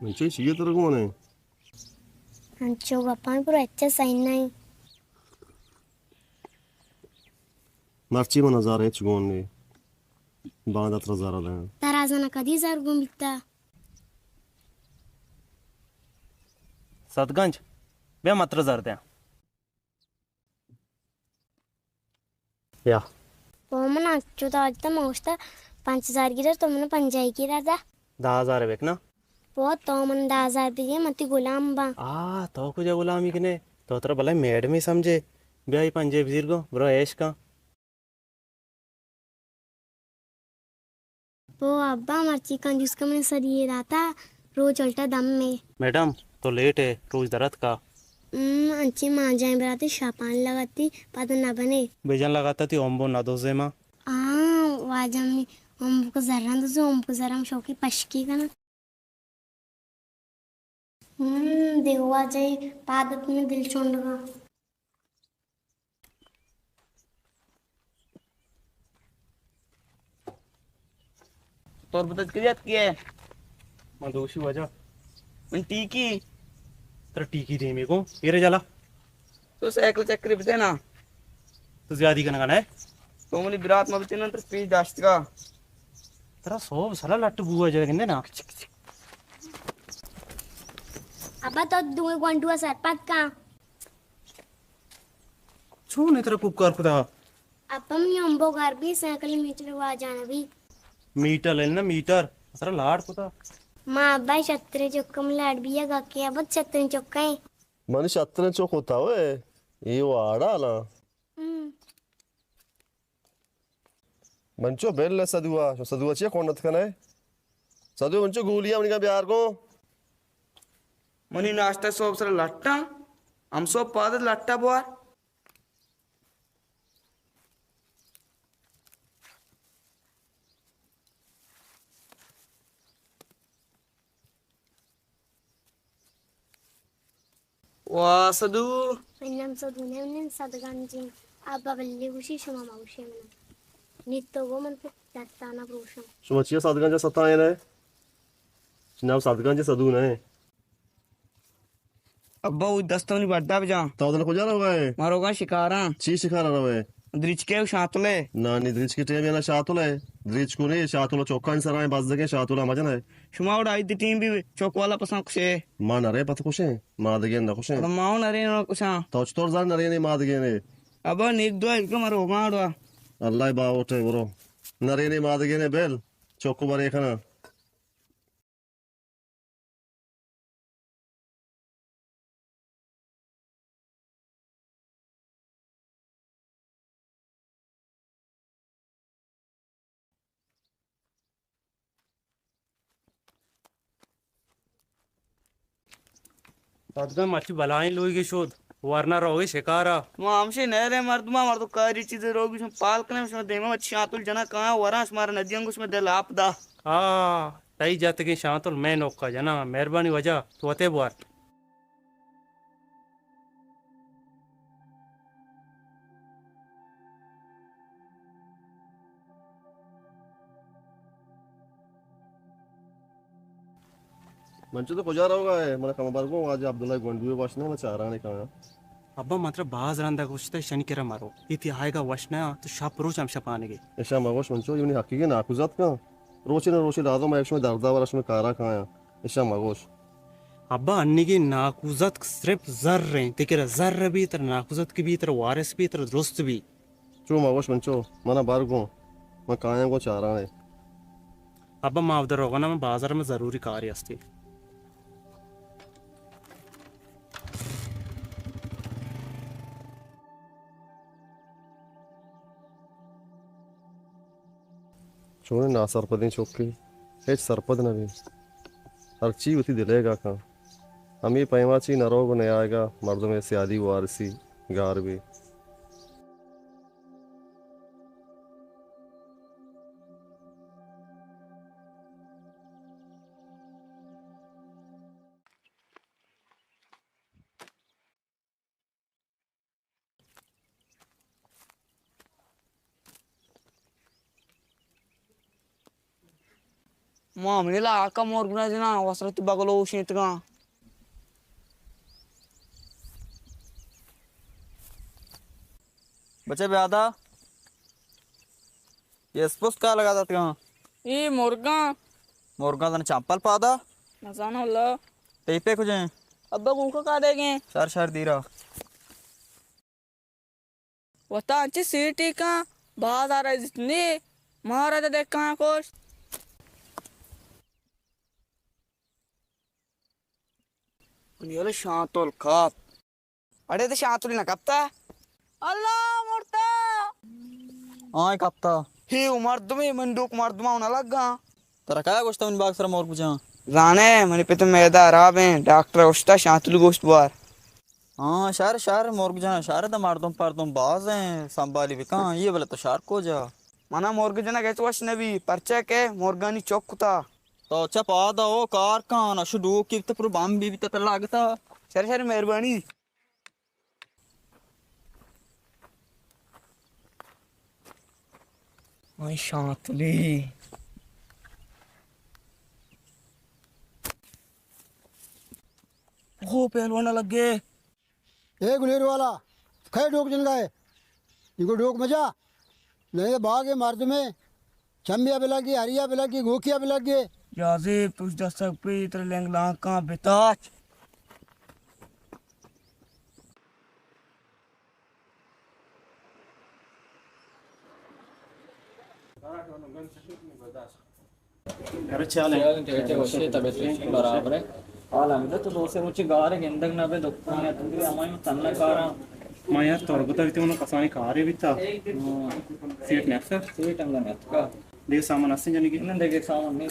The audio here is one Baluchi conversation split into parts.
من چوئی چیئے تر گون ایں؟ انچو گپاں پورا اچھا سائن نہیں۔ مرچی من ہزار ہچ گون نے۔ باند اتر زر دیں۔ ترازن کدی زر گون بیتا؟ صد گنج، بیا متر زر دیں۔ یا۔ او من انچو داجتا موشتا پنچ ہزار گرر تو من پنجائی گرر دا۔ دہ ہزار بکنا۔ او تو من دہ ہزار بگے من تی غلام باں۔ آ، تو کجا غلامی کنے؟ تو ترا بلے میڈمی سمجھے۔ بیا ای پنجے بزیر گو، برو عیش کن۔ او ابا، مرچی کنجوس کا من سریے داتا، روچ الٹا دم میں۔ میڈم، تو لیٹ ہے، روچ درت کا؟ ہم، انچی ماں جائیں براتے شاپان لگاتی، پد نہ بنے۔ بیجن لگاتا تی امبو نہ دوزے ماں۔ ہاں، واجہ میں امبو کو زران دوزے، امبو کو زران شوقی پشکی کنا۔ ہم، دیوا جائی پادت میں دل چونڈگا۔ تربت کریت کیے؟ من دوشی واجہ۔ من ٹیکی۔ ترا ٹیکی دیمی کو، ایرے جلا۔ تو سائیکل چکری بتے نا۔ تو زیادی کنگا نہ۔ تو منی برات ما بتے نا، تر پیش داشتگا۔ ترا سوب سلا لٹ بوا جگندے نا۔ ابا تو دوئے گونڈو سرپد کا۔ چون اترا کوکار کتا؟ ابا منی امبو گار بی سینکل میٹر واجان بی۔ میٹر لینا میٹر، اترا لاڑ کتا۔ ما ابا شتریں چکم لاڑ بی گا کے ابا شتریں چکے۔ منی شتریں چک ہوتا ہوئے، یہ واڑا لا۔ ہم۔ منچو بل سدوا، سدوا چیا کونت کنے؟ سدوا منچو گولیاں منی کا بیار گو۔ منی ناشتہ سوب سر لٹا، ہم سوب پاد لٹا بوار۔ وا سدو۔ منی نام سدو نہ، منی نام سدگنجیں۔ ابا بلے گوشی، شما ما گوشے منا۔ نی تو گو من تو دستانا بروشم۔ شما چیا سدگنج ستائیں نہ؟ نام سدگنج سدو نہ۔ ابا، او دست منی بڈا بجا۔ تو دل کجا روگا ہے؟ ما روگا شکاراں۔ چی شکارا روے؟ دریچکے و شاتلے۔ نا، نی دریچکے ٹیم یا نا شاتلے۔ دریچکو نے شاتلو چوکان سرائیں بزدگیں شاتلا مجنے۔ شما وڑا عید ٹیم بھی چوک والا پسند کشے۔ ما نرے پت کشیں، ما دگے نہ کشیں۔ ما نرے نہ کشاں۔ تو چطور زان نرے نے ما دگے نے؟ ابا نیک دعا الکم روگاں وڑا۔ اللہ باوٹے برو۔ نرے نے ما دگے نے بیل، چوکو برے کنا۔ دادگاں مرچی بلائیں لوگے شد، ورنا روگے شکارا۔ ما ہمشے نہرے مردما، مردو کاری چیزے روگی شما پال کنے، شما دیما مرچی شانتل جنا کایا ورا، شمارا ندیاں گوش میں دل آپ دا۔ آ، تئی جتگیں شانتل میں نوکا جنا، مہربانی واجہ، تو وتے بوار۔ من چو تو کجا روگا ہے؟ من کم برگو، واجہ عبداللہ گونڈوے وش نہ، من چارانے کایا۔ ابا، من ترا باز رندا گوشتا، شنی کرا مرو۔ ایتی آئیگا وش نہ، تو شپ روچ ہم شپانگے۔ اشا مگوش من چو، یونی حقیقی ناکوزات کن۔ روچے نہ روچے لازم ہے، شمے دردا والا شمے کارا کایا۔ اشا مگوش۔ ابا، انیگیں ناکوزتک صرف زر انت۔ تئی کرا زر بی، ترا ناکوزتک بی، ترا وارث بی، ترا درست بی۔ چو مگوش من چو، منا بر گوں۔ من کایاں گوں چارانے۔ ابا، ما اود روگنا، من بازار میں ضروری کاری ہستی۔ چونیں ناسرپدیں چکے، ہچ سرپد نہ بی۔ ہرچی وتی دلیگا کن۔ ہمے پیما چی نہ روگ و نیایگا مردمے سیادی وارسی گار بی۔ ما منی علاقہ مرگ نہ جناں، وسرت بگلو شینتگاں۔ بچہ بیادا، یہ اسپست کا لگا داتگاں؟ اے مرگاں۔ مرگاں تن چمپل پادا؟ نزاناں اللہ۔ ٹیپے کجیں؟ ابا گوکا کا دے گئے؟ شر شر دیرا۔ وتا انچی سیٹی کن، بازار ء عزت نی، مارا دے دکان کوش۔ نیل شانتول کاپ۔ اڑے تے شانتولی نہ کپتا؟ اللہ مرتا۔ آئیں کپتا۔ ہی او مردمے، من ڈوک مردماں نہ لگاں۔ ترا کیا گوشتا منی باگ سر مور بجاں؟ زانے، منی پت میدہ حراب ہیں، ڈاکٹر گوشتا شانتولی گوشت بوار۔ ہاں، شہر، شہر، مرگ جان، شہر دا مردم پردم باز ہیں، سنبھالی بکن، یہ بلے تو شہر کو جا؟ منا مرگ جنگ ہچ وش نبی، پرچہ کہ مرگانی چک کتا۔ تو چہ پادا او کار کن، اشو ڈوکی بیتا پر بم بی بیتا تلا گتا۔ شر شر مہربانی۔ آئی شانتلی۔ ہو پہلوانا لگے۔ اے گلیر والا، کھے ڈوک جنگا ہے؟ انگو ڈوک مجا۔ نہیں باغ مردمے۔ چمیا بلگی، ہریا بلگی، گوکیا بلگی۔ جازیب، توش دستک پی، تر لنگ لانکاں بتاچ۔ ارے چالیں۔ چالیں، ٹھیک ہے، وشے، طبیعت وشے، برابر ہے۔ حال ہمیدا تو دو سے روچے گار ہے، گندگ نہ بے، دکان ہے، تو بھی ہمائی تنہ کاراں۔ ما یار تربتا بیتے، انہوں کسانی کارے بیتا۔ ہاں۔ سیٹ نیت سر؟ سیٹ ہم نیت کا۔ دیگہ سامان ہستیں جنگی؟ نہ، دیگہ سامان نہیں۔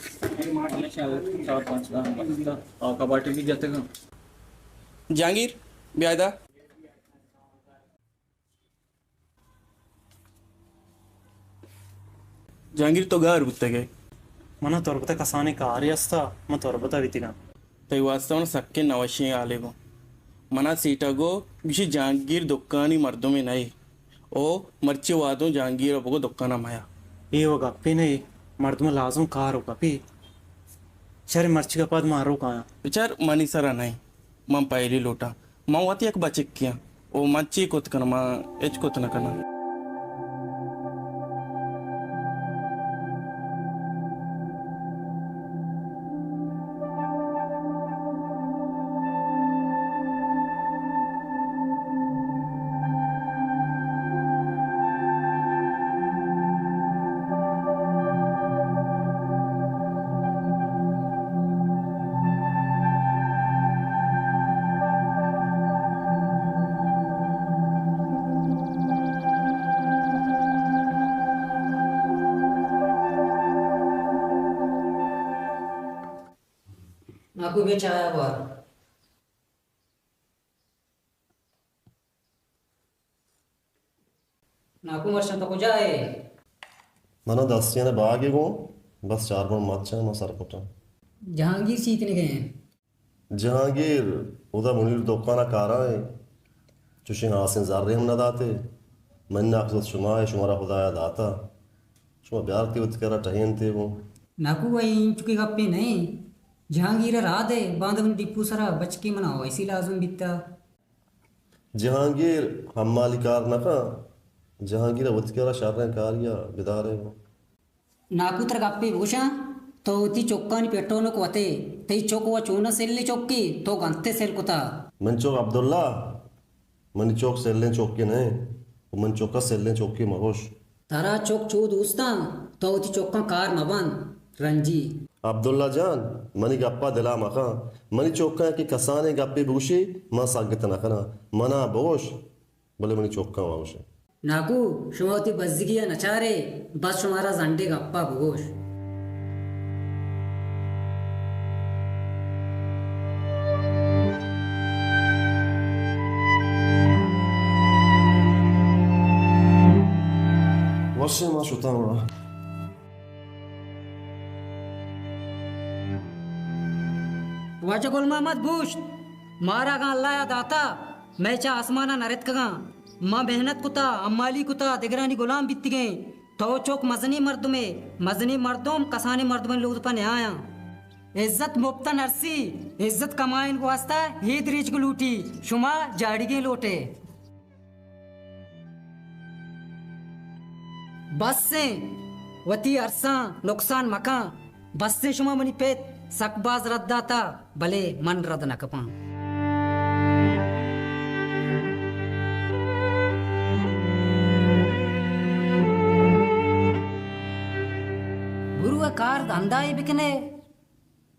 ہمیشہ چار پانچ دان بستا۔ آ کباٹی بھی جاتے گا۔ جہانگیر، بیائے دا۔ جہانگیر، تو گار بوتگ ئے؟ منا تربت ء کسانیں کارے است ء من تربت ء بیتگاں۔ تئی واستہ من سکیں نوشیں حالے گوں۔ منا سیٹا گو گوشی جہانگیر دکانی مردمے نئے۔ او مرچی وادوں جہانگیر ء بگو دکان ء میا۔ اے و گپے نئے، مردم لازم کار و کپی۔ شر مرچی ء پد من رو کایاں۔ بچار منی سرا نئے، من پہلی لوٹاں۔ من وت یک بچکے آں۔ او من چی کت کناں؟ من ہچ کت نہ کناں۔ ناکو بیا چایا بار۔ ناکو مرچاں تو کجا ئے؟ من دستیان باگے گوں، بس چار گون مرچاں من سر کتاں۔ جہانگیر چی کنگے؟ جہانگیر، اودا منیر دکان ء کارا ایں، چوشیں ہاسیں زرے ہم نہ داتے۔ من ناکوزت شما ء، شمارا خدایا داتا۔ شما بیارتی وتی کرا ٹہینتے گوں۔ ناکو، اے اینچکیں گپے نہ ایں۔ جہانگیر ء راہ دے، باندا منی ڈپو سرا بچکے منا اویسی لازم بیتا۔ جہانگیر حمالی کار نہ کن۔ جہانگیر ء وتی کرا شریں کاریا بدارے گوں۔ ناکو، ترا گپے بگوشاں، تو وتی چکانی پٹونک وت ئے، تئی چک و چوناں سلیں چکے، تو گنت ئے سل کتا۔ من چک عبداللہ، منی چک سلیں چکے نہ انت، و من چکا سلیں چکے مگوش۔ ترا چک چو دوستاں، تو وتی چکاں کار مبند، رنجی۔ عبداللہ جان، منی گپا دلا مکن، منی چکاں کہ کسانیں گپے بگوشی، من سگت نکناں، منا بگوش۔ بلے منی چکاں مگوش۔ ناکو، شما وتی بزگی ء نچارے، بس شمارا زنڈے گپا بگوش۔ وشیں، ما شتاں گڑا۔ واجہ گل محمد گوشت، مارا اگاں اللہ ء داتا، مئے چہ آسمان ء نہ رتکگاں۔ ما محنت کتا، حمالی کتا، دگرانی گلام بیتگیں۔ تو چک مزنیں مردمے، مزنیں مردم کسانیں مردمانی لوگ پہ نیایاں۔ عزت مپت ءَ نرسی، عزت کمائینگ واسطہ ہید ریچگ لوٹی، شما جاڑیگیں لوٹے۔ بس ایں، وتی ارساں نقصان مکن۔ بس ایں، شما منی پت سک باز رد داتا، بلے من رد نہ کپاں۔ گرو ءَ کار ہمدائی بکنے،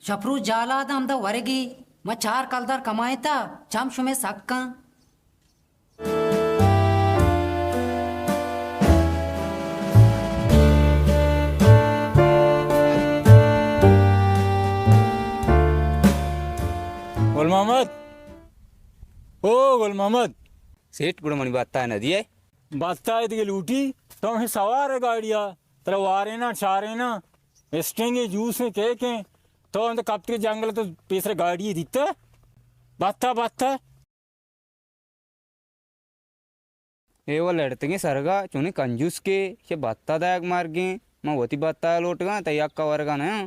شپرو جالاد ہمدا ورگی، ما چار کلدار کمائینتا، چم شمے سک کن۔ گل محمد، او گل محمد۔ سیٹھ، گڑا منی بھتہ نہ دیئے؟ بھتہ دگہ لوٹی؟ تو ہمے سوار ئے گاڑی ءَ، ترا واریناں، چاریناں، اسٹنگیں، جوسیں، کیکیں، تو انت کپتگے جنگل ءَ، تو پیسر گاڑی دیتہ؟ بھتہ، بھتہ۔ اے و لڑتگیں سرگا چونیں کنجوس کے، چہ بھتہ دایگ مرگیں، من وتی بھتہ لوٹگاں، تئی حق ءَ ورگا نہ آں۔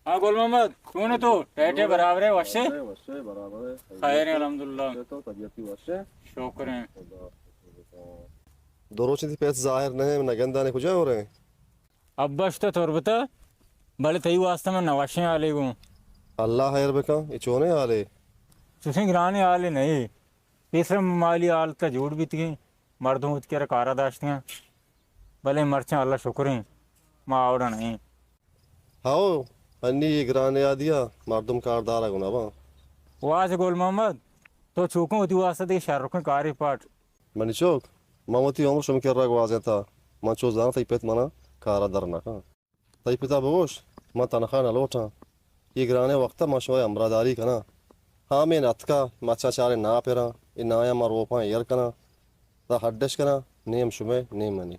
ہاں گل محمد، چون ئے تو؟ ٹیٹے برابر ئے، وش ئے؟ وش ئے، برابر ئے۔ خیر ئے، الحمدللہ۔ تو طبیعت وش ئے؟ شکر ئے۔ دو روچ تئی پت ظاہر نہ ئے، نگندانے کجا ہو رہے؟ ابا شتہ تربت ءَ، بلے تئی واسطہ من نہ وشیں حالے گوں۔ اللہ خیر بکن، اے چونیں حالے؟ چوشیں گرانیں حالے نہ ایں۔ پیسر مالی حالت ءَ جوڑ بیتگیں، مردم وتی کرا کارا داشتگاں، بلے مرچاں اللہ شکریں، ما آوڑا نہ ایں۔ ہئو، انی اے گرانیں حالی ءَ مردم کاردار ءَ گوں نہ باں۔ واجہ گل محمد، تو چو کن وتی واسطہ دگہ شرکیں کارے پاٹ۔ منی چک، من وتی عمر شمے کرا گوازینتا، من چو زاناں تئی پت منا کارا در نہ کن۔ تئی پتا بگوش، من تنخواہ نہ لوٹاں۔ اے گرانیں وقتا من شمئے ہمراہداری کناں۔ ہمے اتکا، مچاں چاریں ناہ پراں، اے ناہاں من روپاں ایر کناں، ترا ہڈش کناں، نیم شمئے، نیم منی۔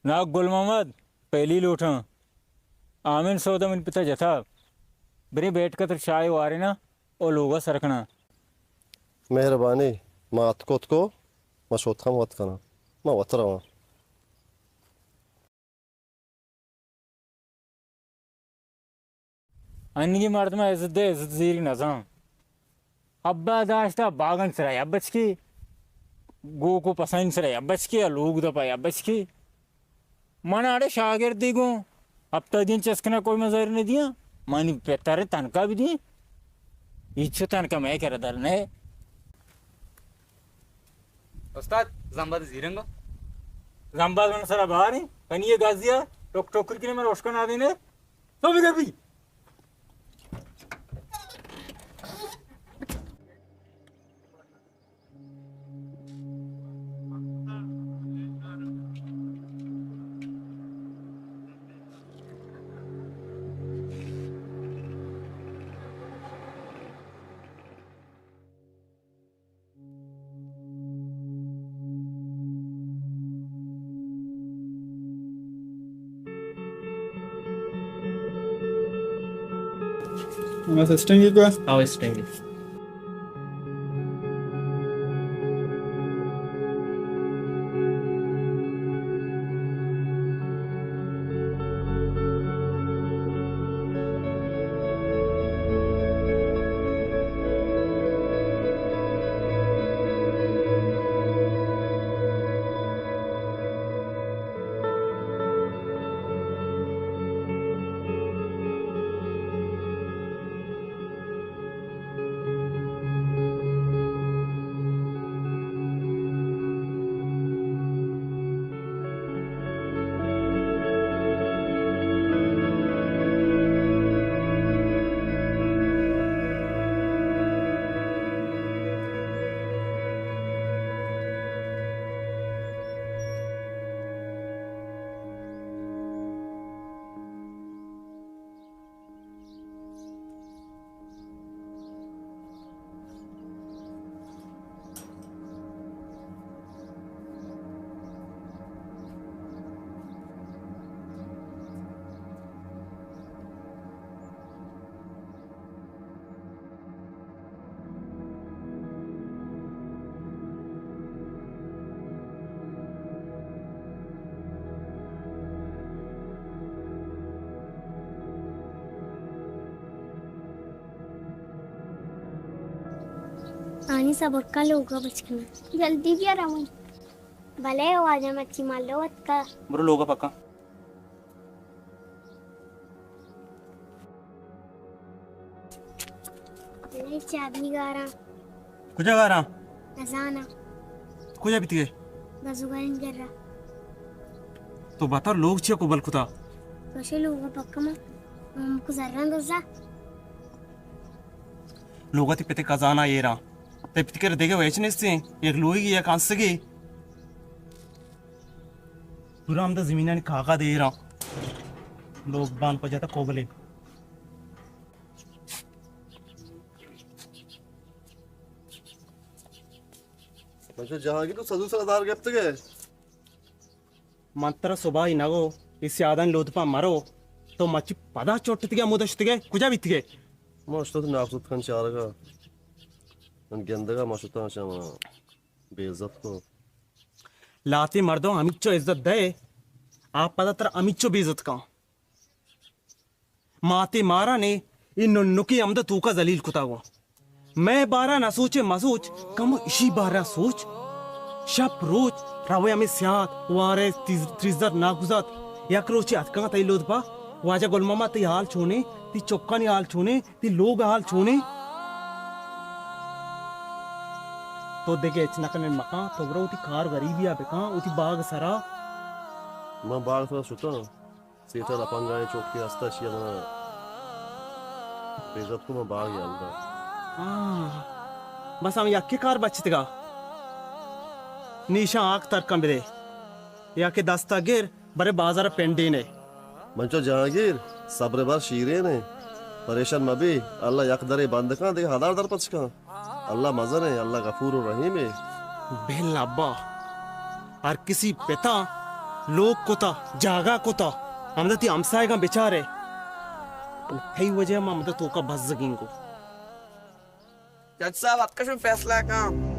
نا گل محمد، پہلی لوٹاں۔ آمین سودا منی پتا جتا۔ بریں بیٹکا ترا چاہے واریناں او لوگا سر کناں۔ مہربانی، ما اتکو اتکو، ما شوت ہم وت کناں۔ ما وت رواں۔ انگی مردم عزت دے، عزت زیری نزان۔ ابا داشتا باغن سرا یا بچکی، گوکو پسائن سرا یا بچکی، یا لوگ دپا یا بچکی۔ من اڑے شاگردی گوں ہفتہ دین چسکنا کوئی مزاری نہ دیاں۔ منی پتر تنکا بھی دی، ہیچو تنکا میں کرا در نہ۔ استاد، زمباد زیرنگو۔ زمباد من سرا باریں، کنی یہ گازیا، ٹوک ٹوک کر کے میں روشکن آ دینے۔ تو بھی کر بھی۔ بس اسٹنگ ہی کو؟ ہاں، اسٹنگ ہی۔ آنی صبر کا لوگا بچکنا۔ جلدی بیا روان۔ بلے واجہ مرچی مالو اتکا۔ برو لوگا پکا۔ بلے چابی گاراں۔ کجا گاراں؟ نزاناں۔ کجا بیتگے؟ بزگرانی گرا۔ تو بتر لوگ چیا کو بل کتا؟ گوشے لوگا پکا ما۔ ہم کو زران دزا۔ لوگا تی پتے کزانا ایرا۔ تے پتکر دیگه ویچ نیستیں۔ یک لوگی یک انسگی۔ پورا ہمدا زمینانی کاغذ ایراں۔ لوگ بان پجاتا کوبلے۔ بچو جہانگیر تو سدو سر دار گپتگے۔ من ترا صباحی نگو، اے سیادانی لودپا مرو، تو مچی پدا چوٹتگے، مدشتگے، کجا بیتگے؟ ما اشتت ناخت کن چارگا۔ من گندگا ما شتاں شما۔ بے عزت کو۔ لاتی مردم ہمیچو عزت دے، آپ پدا ترا ہمیچو بے عزت کن۔ ماتی مارا نے، ای ننکی ہمدا توکا ذلیل کتا گو۔ میں بارا نہ سوچے مسوچ، کم اشی بارا سوچ۔ شپ روچ روے ہمیں سیاد، وارے تیز-، تریزر ناگزات۔ یک روچے اتکاں تئی لودپا، واجہ گل محمد تئی حال چونے، تئی چکانی حال چونے، تئی لوگ حال چونے؟ تو دگہ ہچ نہ کنے مکاں، تو برو وتی کار غریبی ء بکاں، وتی باغ سرا۔ من باغ سرا شتاں، سیٹا لپنگائیں چوکی ہستا، اشیا منا بے عزت کو، من باغ یلدا۔ ہاں، بس ہم یکے کار بچتگا، نیشاں آک ترکاں بدے، یا کہ دستا گر، برے بازار پنڈینے۔ من چو جہانگیر، صبر بر شیرینے۔ پریشان مبی، اللہ یک درے بند کن، دگہ ہزار در پچ کن۔ اللہ مزنے، اللہ غفور و رحیمے۔ بل ابا، ہر کسی پتا لوگ کتا، جاگہ کتا، ہمدا تی ہمسائگاں بچارے۔ تئی وجہ ما ہمدا توکا بزگیں گو۔ جج صاحب، اتکا شما فیصلہ کن۔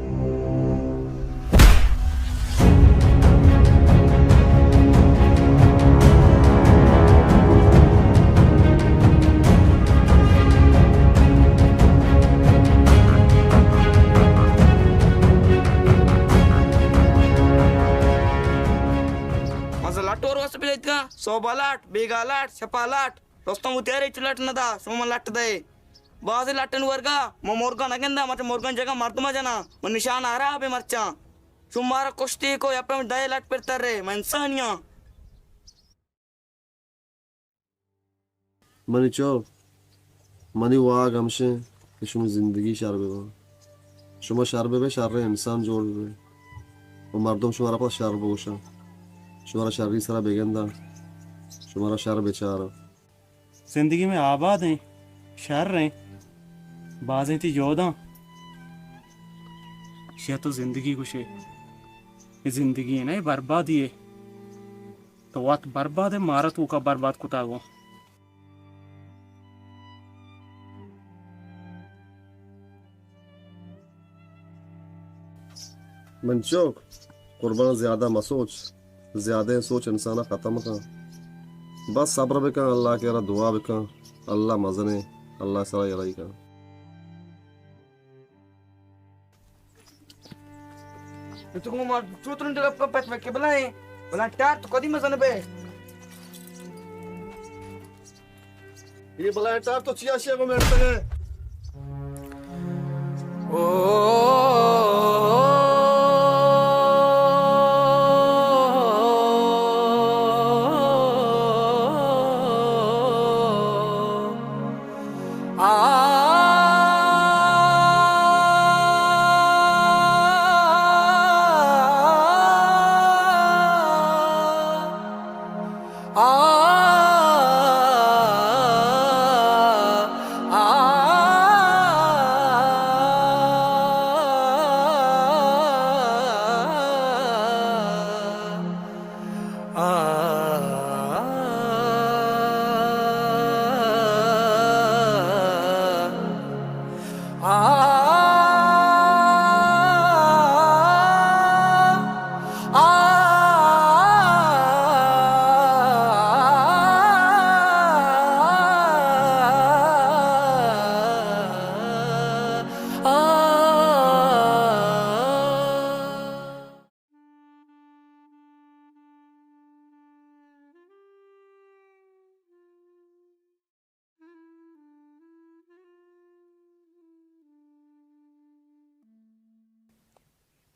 مزہ لٹ اور واسطہ پیدا اتکا، صوبہ لٹ، بیگا لٹ، شپا لٹ۔ دوستاں وتی ہرے چو لٹ نہ دا، شما من لٹ دئے۔ بازیں لٹانی ورگا من مرگاں نہ گنداں، مرچاں مرگانی جاگہ مردماں جناں، من نشان ہراب ایں مرچاں۔ شما مارا کشتی کو، یا پہ من دئے لٹ پر ترے، من انسانی آں۔ منی چک، منی واہگ ہمشیں کہ شمئے زندگی شر بباں۔ شما شر ببے، شریں انسان جوڑ ببے و مردم شمارا پدا شر بگوشاں، شمارا شری سرا بگنداں، شمارا شر بچاراں۔ زندگی مئے آباد ایں، شر ایں، بازیں تی جہداں۔ شیا تو زندگی گوشے، اے زندگی نہ، اے بربادی اے۔ تو وت برباد ئے، مارا توکا برباد کتاگو۔ من چک، قربان زیادہ مسوچ، زیادہ سوچ انسانا ختم کن۔ بس صبر بکن، اللہ کرا دعا بکن، اللہ مزنے، اللہ سرا یلئی کن۔ تو گوں ما چو ترند گپ کن، پت مکے بلائیں، بلائیں ٹار تو کدی مزن بے۔ یہ بلائیں ٹار تو چیا شیا کو میرتگے۔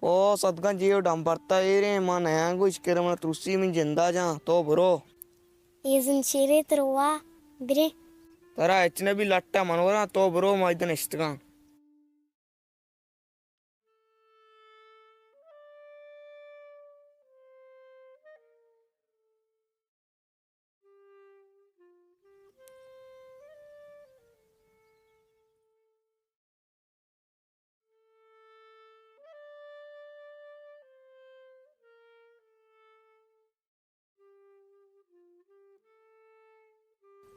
او سدگنج، اے ڈمبرتا ایریں، ما نیاں گوش کرے من ترسی من جندا جاں، تو برو۔ اے زن شیرے تروا برے۔ ترا ہچ نہ بی، لٹا من وراں، تو برو، ما ادا نشتگاں۔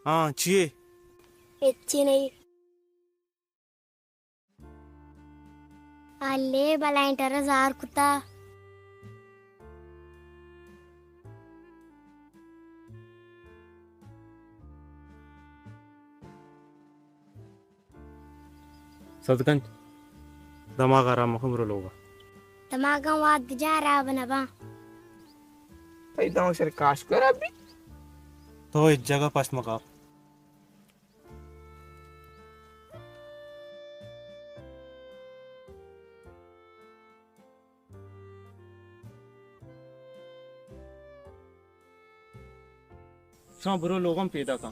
ہاں، چی اے؟ ہچی نہیں۔ الے بلائیں ٹر زار کتا۔ سدگنج، دماغ آرام مکن، برو لوگا۔ دماغاں واد جا، راب نباں۔ تئی دماغ سر کاش کر ابھی۔ تو اس جگہ پشت مکا۔ شما برو لوگم پیدا کن۔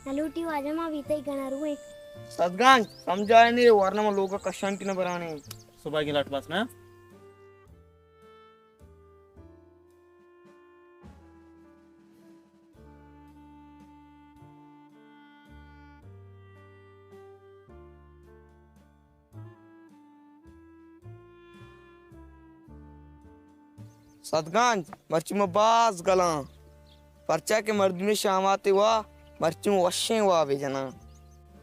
نلوٹی واجہ، ما بیتے گنا روئے۔ سدگنج، سمجھائے نے، ورنہ ما لوگا کشان کی نہ برانے۔ صبح کی لٹ بس نا۔ سدگنج، مرچی ما باز گلاں، پرچا کہ مردمی شاماتے وا، مرچی ما وشیں وابے جناں۔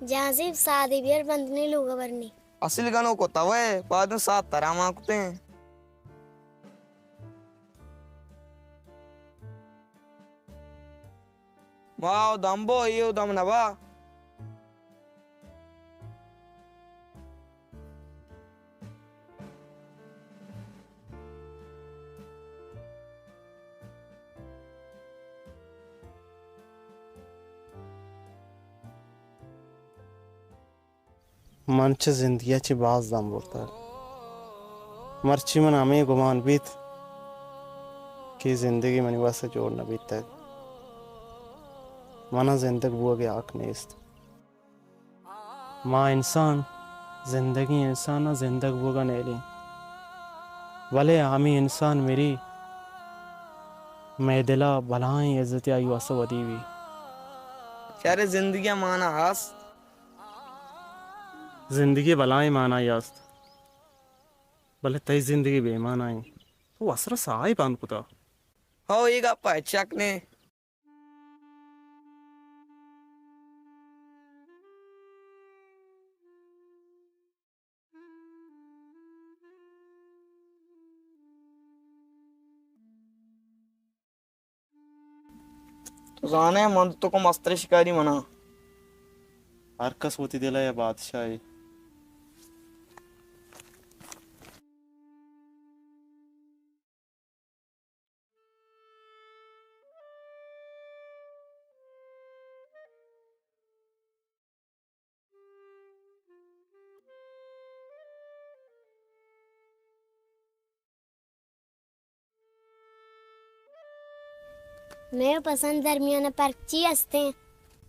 جہانزیب، سادے بیار، بندنے لوگا برنے۔ اصل گنوکو توئے، پادن ساد ترا مان کتیں۔ ما او دم بو، اے او دم نبا۔ من چہ زندگی ءَ چہ باز دم برتگ۔ مرچی من ہمے گمان بیت کہ زندگی منی واستا جوڑ نہ بیتگ۔ من ءَ زندگ بوگ ءِ حق نیست۔ ما انسان زندگیں انسان ءَ زندگ بوگ ءَ نیلیں، بلے ہمے انسان مری، مئے دل ءَ بلاہیں عزتے آئی واستا ودی بی۔ چارے زندگی ءِ مانا ہست؟ زندگی ءِ بلاہیں مانائے است، بلے تئی زندگی بے مانا ایں۔ تو وسرا ساہ ءَ بند کتا۔ ہو، اے گپ ءَ ہچ شک نے۔ تو زانئے، من تو کو مستریں شکاری مناں۔ ہر کس وتی دل ءَ یا بادشاہے۔ مئے پسند درمیان ءَ پرک چی استیں؟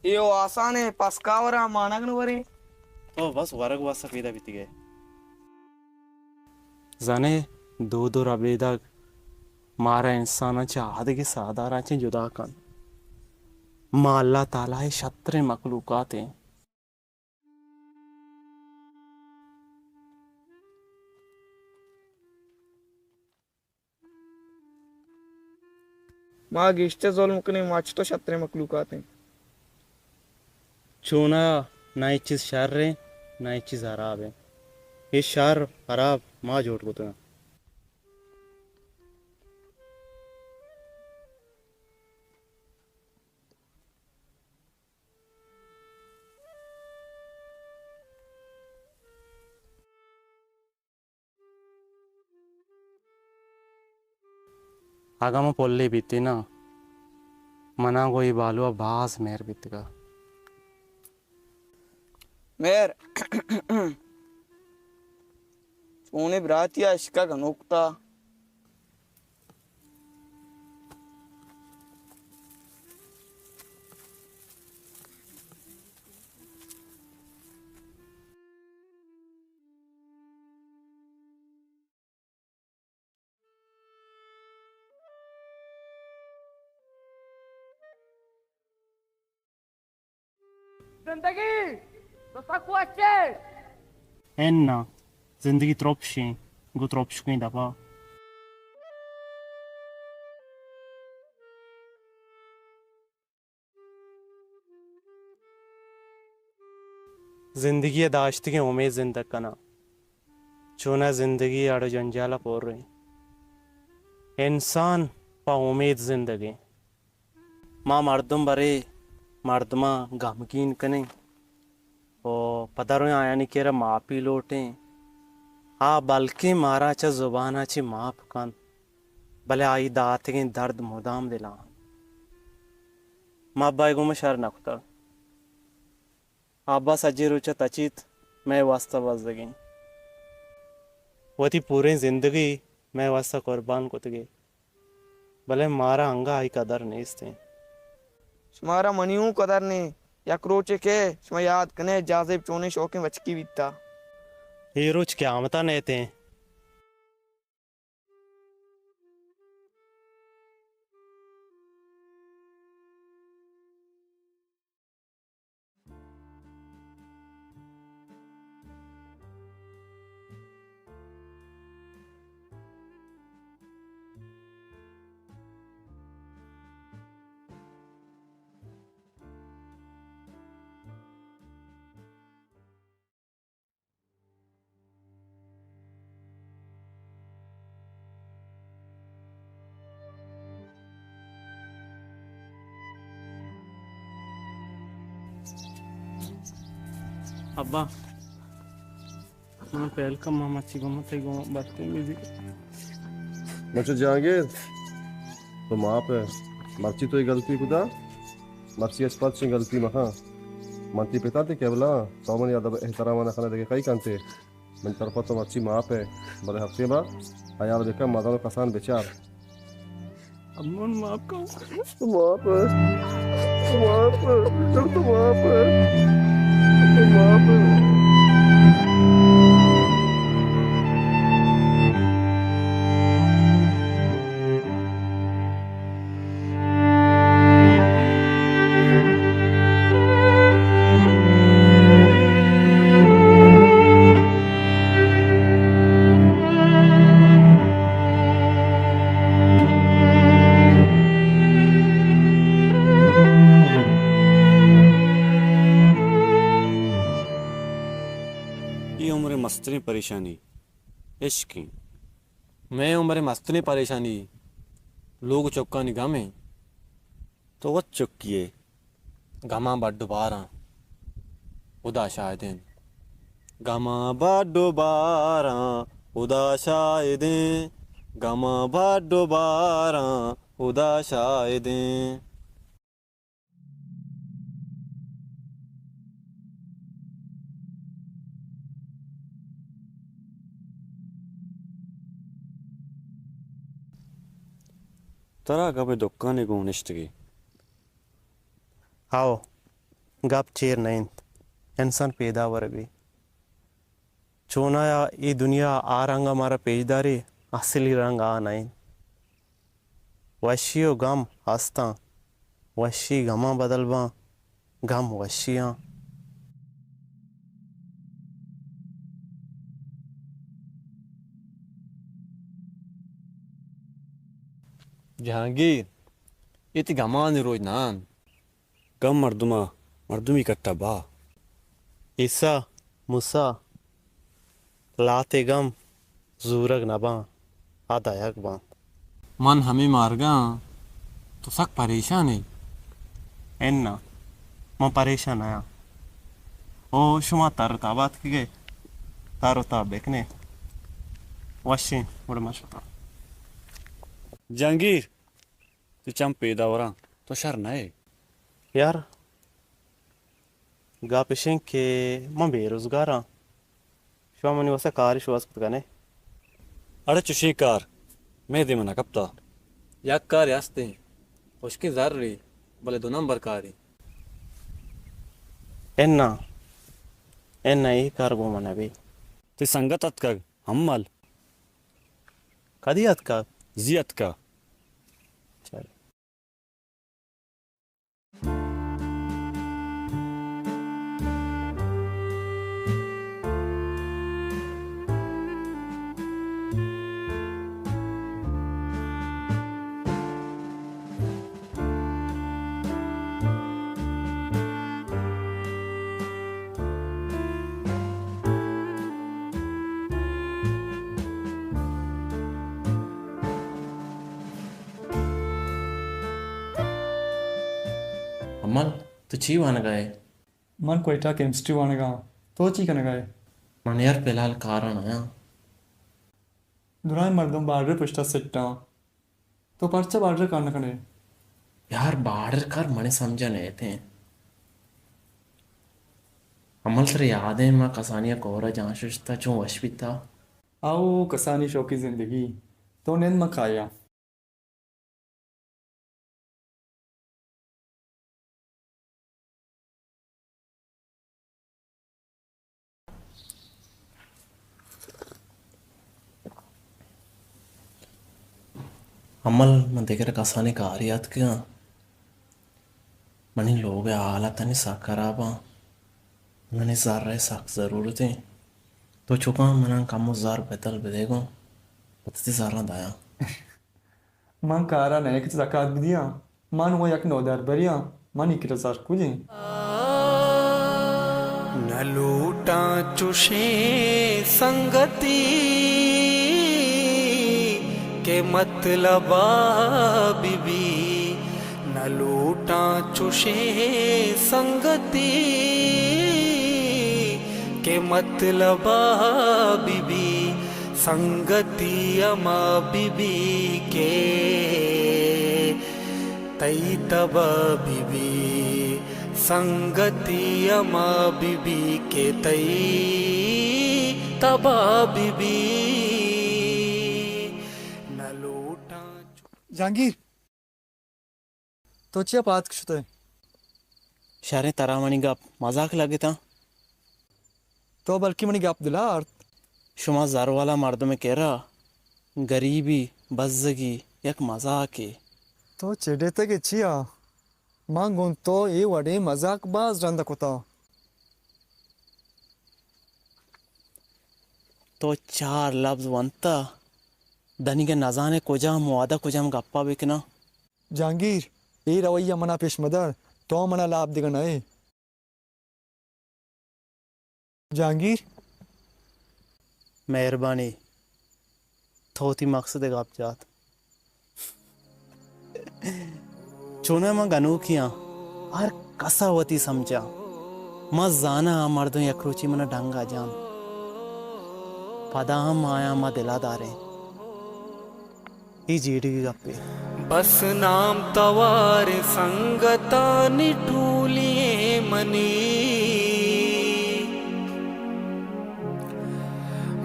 اے او آسان ایں، پسکا وراں مانگ نہ وریں۔ او بس ورگ واستا پیدا بیتگئے۔ زانئے، دود ءُ ربیدگ مارا انساناں چہ آدگہ ساہداراں چہ جدا کنت۔ ما اللہ تعالیٰ ءِ شتریں مخلوقات ایں۔ ما گیشتر ظلم کنیں، ما چہ تو شتریں مخلوقات ایں۔ چوناہا نہ اے چیز شر ایں، نہ اے چیز حراب ایں۔ اے شر حراب ما جوڑ کتگ۔ اگاں من پلے بیتیناں، منا گوں اے بالو ءَ باز مہر بیتگا۔ مہر۔ چونیں براتی ءَ عشق ءَ گنوک تا۔ زندگی تو سک وش ئے۔ اناں، زندگی ترپشیں، گوں ترپشکیں دپا۔ زندگی ءَ داشتگیں امیت زندگ کناں۔ چوناہا زندگی اڑ ءُ جنجال ءَ پر ایں۔ انسان پہ امیت زندگ ایں۔ ما مردم برے مردماں غمگین کنیں ءُ پدا رویں آیانی کرا معافی لوٹیں۔ آ بلکیں مارا چہ زبان ءَ چہ معاف کنت، بلے آئی داتگیں درد مدام دل ءَ اَنت۔ ما ابا ءَ گوں ما شر نہ کتگ۔ ابا سجیں روچ ءَ تچیت، مئے واستہ بزگیں۔ وتی پوریں زندگی مئے واستہ قربان کتگے، بلے مارا انگہ آئی قدر نیست ایں۔ شمارا منی اوں قدر نیں۔ یک روچے کہ شما یاد کنے جازیب چونیں شوکیں بچکی بیتا۔ اے روچ قیامتا نیتیں۔ ابا، من پہل کن، من مرچی گوں من تئی گوں بدتمیزی۔ بچو جہانگیر، تو معاف ئے، مرچی تو اے غلطی کتا، مرچی اچ پد چیں غلطی مکن۔ من تئی پتا، تئی قبلہ، تو منی ادب احترام نہ کنے دگہ کئی کنتے۔ منی طرفا تو مرچی معاف ئے، بلے ہفتیں بار حیال بکن، مزن و کسان بچار۔ امن معاف کن۔ تو معاف ئے۔ تو معاف ئے۔ تو معاف ئے۔ تو معاف ئے۔ اے عمر ءِ مستریں پریشانی عشق ایں۔ مئے عمر ءِ مستریں پریشانی لوگ ءُ چکانی غم ایں۔ تو وت چکی ئے۔ غماں بڈ ءُ باراں، ہدا شاہدیں۔ غماں بڈ ءُ باراں، ہدا شاہدیں۔ غماں بڈ ءُ باراں، ہدا شاہدیں۔ ترا گپ ءِ دکانے گوں نشتگے۔ ہئو، گپ چیر نہ انت، انسان پیداور بی۔ چونایا اے دنیا آ رنگ ءَ مارا پیش داری، اصلی رنگ آ نہ انت۔ وشی و غم ہستاں، وشی غماں بدل باں، غم وشیاں۔ جہانگیر، اے تئی غمانی روچ نہ انت۔ غم مردم ءَ مردمی کٹ ءَ با۔ عیسی، موسی، لہتے غم زورگ نہ باں، آ دئیگ باں۔ من ہمے مارگ ءَ آں، تو سک پریشان ئے۔ اناں، من پریشان نہ آں۔ او شما تر و تاب اتکگ ئے، تر و تاب بکن ئے۔ وشیں، گڑا من شتاں۔ جہانگیر، تئی چم پیداوراں، تو شر نہ ئے۔ یار، گپ اش انت کہ من بے روزگار آں۔ شما منی واستہ کارے شوہاز کت کن ئے؟ اڑے چشیں کار مئے دیم ءَ نہ کپتہ۔ یک کارے است ایں، ہشکیں زرے، بلے دو نمبر کارے۔ اناں، اناں، اے کار گوں من نہ بی۔ تئی سنگت اتکگ، ہمل۔ کدی اتکگ؟ زی اتکگ۔ چل۔ امل، تو چی وانگ ءَ ئے؟ من کوئٹہ کیمسٹری وانگ ءَ آں۔ تو چی کنگ ءَ ئے؟ من یار فی الحال کار ءَ نہ آں۔ درائیں مردم بارڈر ءِ پشت ءَ سیٹ آں۔ تو پرچا بارڈر ءَ کار نہ کن ئے؟ یار بارڈر ءِ کار منی سمجھ ءَ نئیت ایں۔ امل، ترا یاد ایں ما کسانی ءَ کور ءَ جان ششتہ، چون وش بیتہ؟ او کسانی شوقی زندگی۔ تو نند، من کایاں۔ امل، من دگہ کسانیں کارے اتکگ آں۔ منی لوگ ءِ حالت انی سک خراب آں۔ منی زر ءِ سک ضرورت ایں۔ تو چکاں من ءَ کمو زر بدل بدئے گوں۔ پت تئی زراں دیاں۔ من کار ءَ نہ آں کہ زکات بدیاں۔ من وَ یک نودربرے آں۔ منی کرا زر کجا ایں؟ نہ لوٹاں چشیں سنگتی کہ مطلب ءَ بہ بی۔ نہ لوٹاں چشیں سنگتی کہ مطلب ءَ بہ بی۔ سنگتی ہما بہ بی کہ تئی تب ءَ بہ بی۔ سنگتی ہما بہ بی کہ تئی تب ءَ بہ بی۔ نہ لوٹاں چو- جہانگیر، تو چیا پاد شتئے؟ شریں، ترا منی گپ مزاک لگتاں؟ تو بلکیں منی گپ دل ءَ آرت۔ شما زروالا مردم ءِ کرا گریبی، بزگی یک مزاکے۔ تو چڈتگ ئے چیا؟ من گوں تو اے وڑیں مزاک باز رند ءَ کتہ۔ تو چار لبز ونتہ، دنیگہ نزانے کجام وہد ءَ کجام گپ ءَ بکناں۔ جہانگیر، اے رویہ ءَ من ءَ پیش مدار، تو من ءَ لاپ دگہ نہ ئے۔ جہانگیر۔ مہربانی، تو وتی مقصد ءِ گپ جات۔ چوناہا من گنوکے آں، ہر کس ءَ وتی سمجھاں۔ من زاناں آ مردم یک روچے من ءَ ڈنگ ءَ جنت، پدا ہم آیاں ما دل ءَ داریں۔ اے جیڑگی گپے۔ بس نام توار سنگتانی ٹولی منی،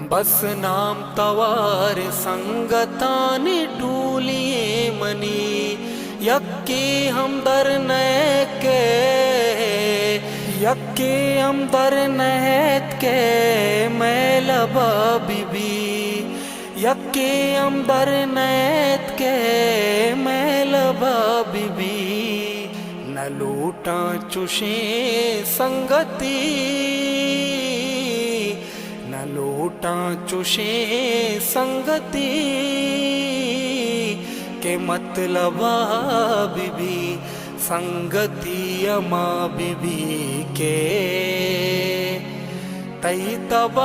بس نام توار سنگتانی ٹولی منی، یکے ہم در نئیت کہ، یکے ہم در نئیت کہ مئے لب ءَ بہ بی۔ یکے ہم در نئیت کہ مئے لب ءَ بہ بی۔ نہ لوٹاں چشیں سنگتی، نہ لوٹاں چشیں سنگتی کہ مطلب ءَ بہ بی۔ سنگتی ہما بہ بی کہ تئی تب ءَ،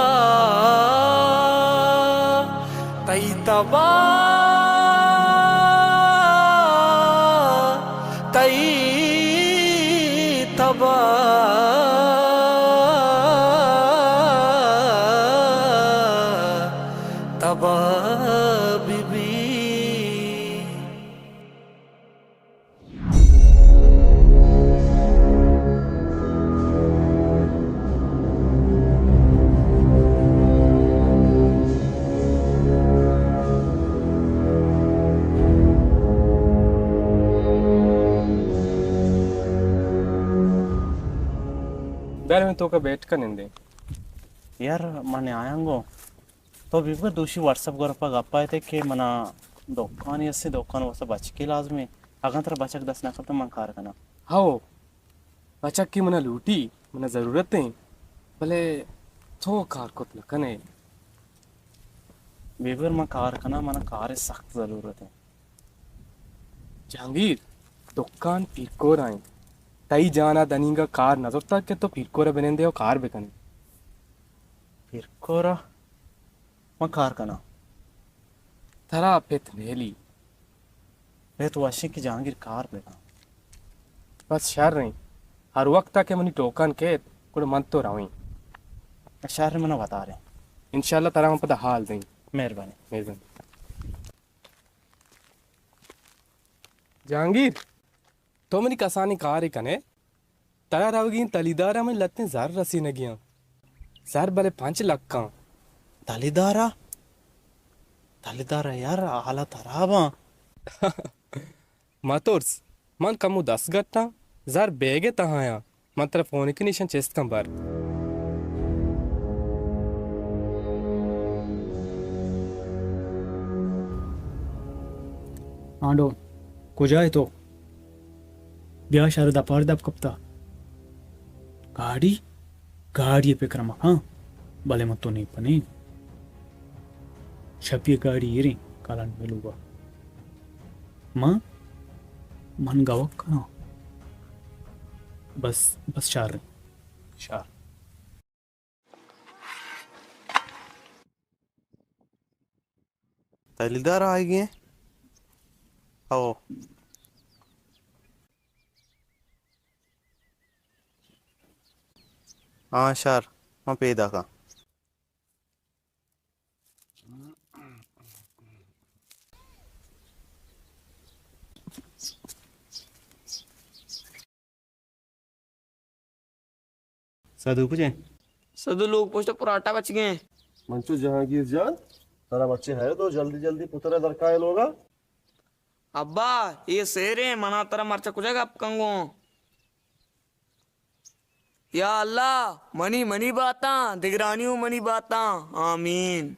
تئی تب ءَ، تئی تب ءَ، تب ءَ بہ بی۔ یار، من توکا بیٹھ کن نندیں۔ یار، من آیاں گوں۔ تو ببر دوشی واٹس ایپ گروپ ءَ گپ ءَ ات کہ منا دکانے است، دکان واسطہ بچکے لازمیں۔ اگاں ترا بچک دست نہ کپت، من کار کناں۔ ہو، بچکے منا لوٹی، منا ضرورت ایں، بلے تو کار کت نہ کنے۔ ببر من کار کناں، منا کار سخت ضرورت ایں۔ جہانگیر، دکان پیرکور ءَ ایں۔ تئی جان ءَ دنیگا کار نہ زرتگ کہ تو پیرکور ءَ بنندے ءُ کار بکنے۔ پیرکور ءَ؟ من کار کناں۔ ترا پت نیلی۔ پت وشیں کہ جہانگیر کار بکن۔ بس شر ایں۔ ہر وقت ءَ کہ منی ٹوکن کیت، گڑا من تو رویں۔ شر، منا وداریں۔ انشاءاللہ ترا من پدا حال دیں۔ مہربانی۔ مہربانی۔ جہانگیر، تو منی کسانیں کارے کنے؟ ترا روگی ایں تلیدار ءَ، منی لتیں زر رسینگی آں۔ زر بلے پنچ لکھ آں۔ تلیدار ءَ؟ تلیدار ءَ یار، حالت حراب آں۔ مہ ترس، من کمو دست گٹاں، زر بیگ ءِ تہا آں۔ من ترا فون کناں، ایشاں چست کن بر۔ آنڈو، کجا ئے تو؟ بیا، شہر ءِ دپ ءَ دپ کپتا۔ گاڑی؟ گاڑی ءِ پکر ءَ مکن، بلے من تو نیپنیں۔ شپی ءَ گاڑی ایریں کالانی ملوگا۔ من، من گوک کناں۔ بس، بس شر، شر۔ تلیدار آئیگی ایں؟ او۔ ہاں شر، من پیداک آں۔ سدو کجے؟ سدو لوگ پشت پراٹا بچگیں۔ منچو جہانگیر جان، ترا مرچی ہے تو جلدی جلدی پتر درکائے لوگا۔ ابا، اے سیریں، منا ترا مرچا کجا گپ کنگوں؟ یا اللہ، منی منی باتاں، دگرانی و منی باتاں۔ آمین۔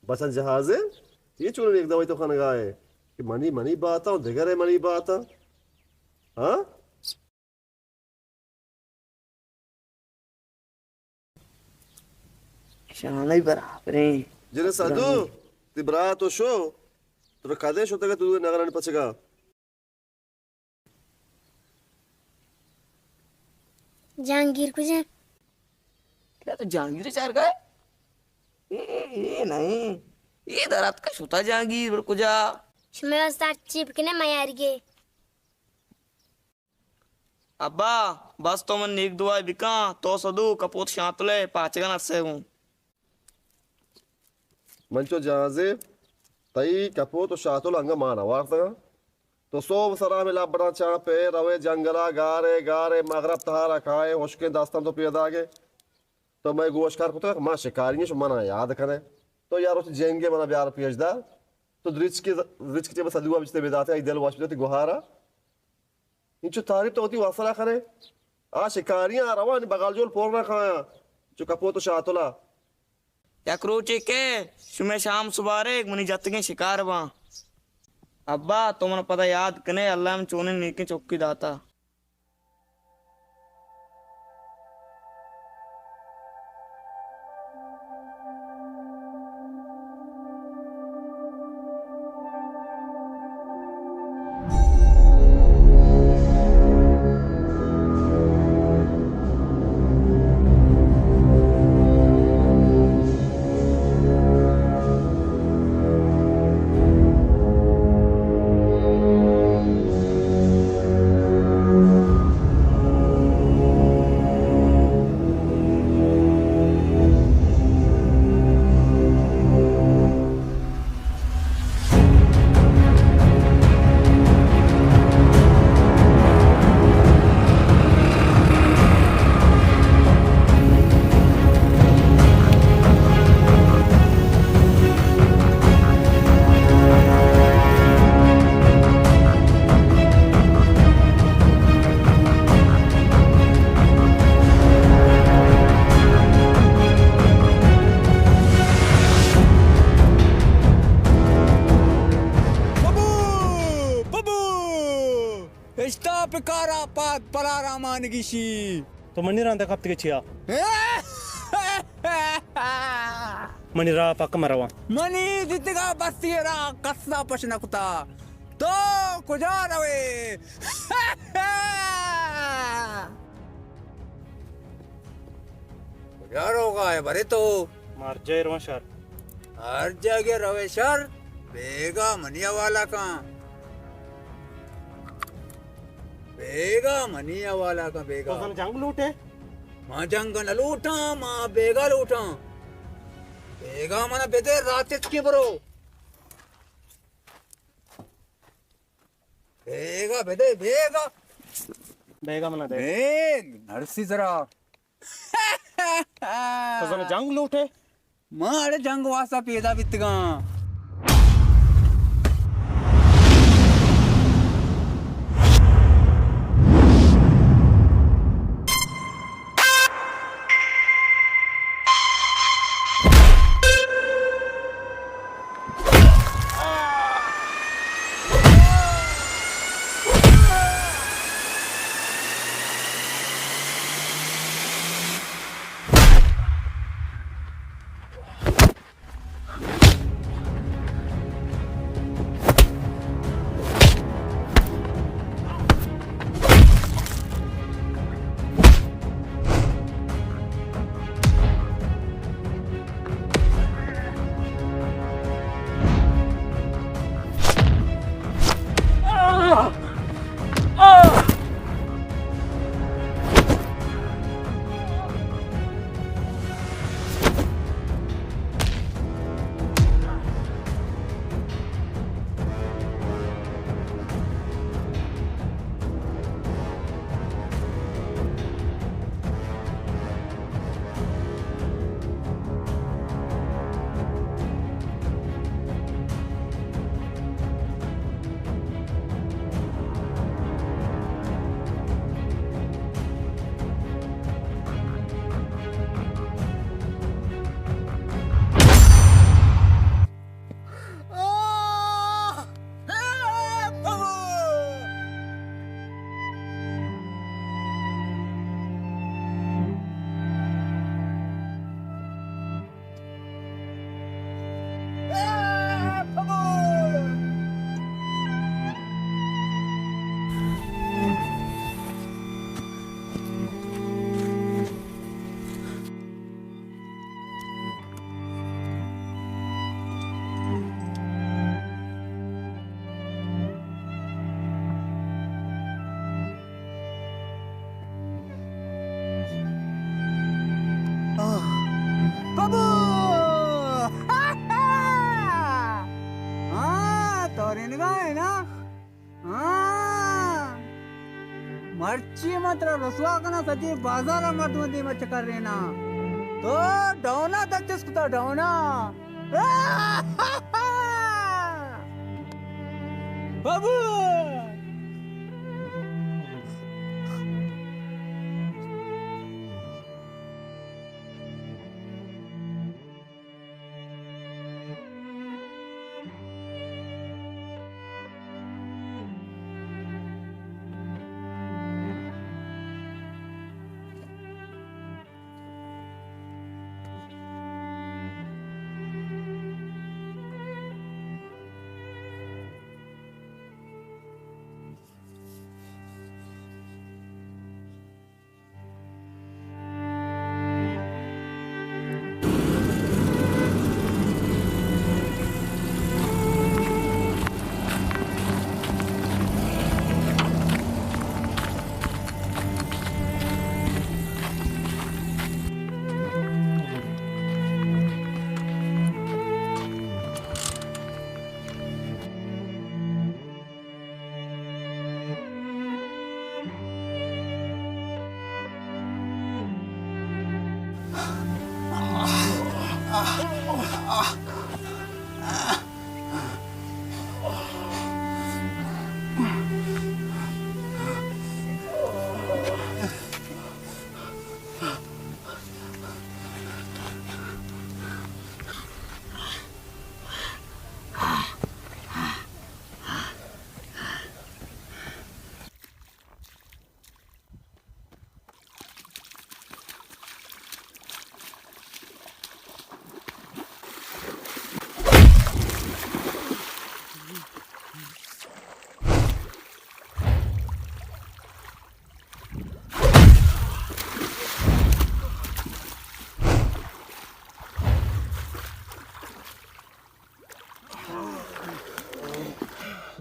بس جہازے، یہ چون ایک دوائی تو خنگائے کہ منی منی باتاں و دگرے منی باتاں۔ ہاں؟ شانئی برابریں۔ جنیں سدو، تئی برات و شو، ترا کدے شتگ تو نگرانی پچگا؟ جہانگیر کجا؟ کیا تو جہانگیر چارگا ئے؟ اے، اے، اے نہیں۔ اے در اتکا شتا جہانگیر بر کجا؟ شمئے واسطہ ہرچی بکنے میارگے۔ ابا، بس تو من نیک دعائے بکاں، تو سدو کپوت شانتلے پاچگا نسے گوں۔ من چو جہازے، تئی کپوت و شاتل انگا مان وارتگاں۔ تو صوب سرا ہمے لبڑاں چاپے، روے جنگلا، گارے، گارے، مغرب تہارا کائے، ہشکیں دستاں تو پیداگے۔ تو مئے گوش کار کتگ، ما شکاری ایں، شما منا یاد کنے۔ تو یار وتی جنگے منا بیار پیش دار۔ تو درچکے، درچکے چہ سدوا بچتے بداتے، آئی دل وش بداتے گوہارا۔ انچو تعریف تو وتی واسرا کنے۔ آ شکاریاں روانی بغل جول پر نہ کایاں۔ چو کپوت و شاتلا۔ یک روچے کہ شمئے شام سبارگ منی جتگیں شکار باں۔ ابا، تو من پدا یاد کنے، اللہ من چونیں نیکیں چکی داتا۔ اشتاپ کارا پاد پلارا مانگیشی۔ تو منی راندا کپتگے چیا؟ منی راہ پک مرواں۔ منی دیتگا بستی راہ کسا پش نکتا۔ تو کجا روے؟ کجا روگا ئے برے تو؟ ما ہر جاگہ رواں شر۔ ہر جاگہ روے شر، بیگا منی حوالہ کن۔ بیگا منی حوالہ کن، بیگا۔ تو زن جنگ لوٹے؟ ما جنگ نہ لوٹاں، ما بیگا لوٹاں۔ بیگا منا بدے، راتتکیں برو۔ بیگا بدے، بیگا۔ بیگا منا دے۔ بیگ، نرسی ذرا۔ تو زن جنگ لوٹے؟ ما اڑے جنگ واسطہ پیدا بیتگاں۔ آہ، بابو! ہاں، تو رینگا ہے نا؟ ہاں۔ مرچی من ترا رسوا کناں، سجیں بازار ء مردماں دیم ء چکر ریناں۔ تو ڈونا دچس کتا ڈونا۔ بابو!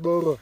برو.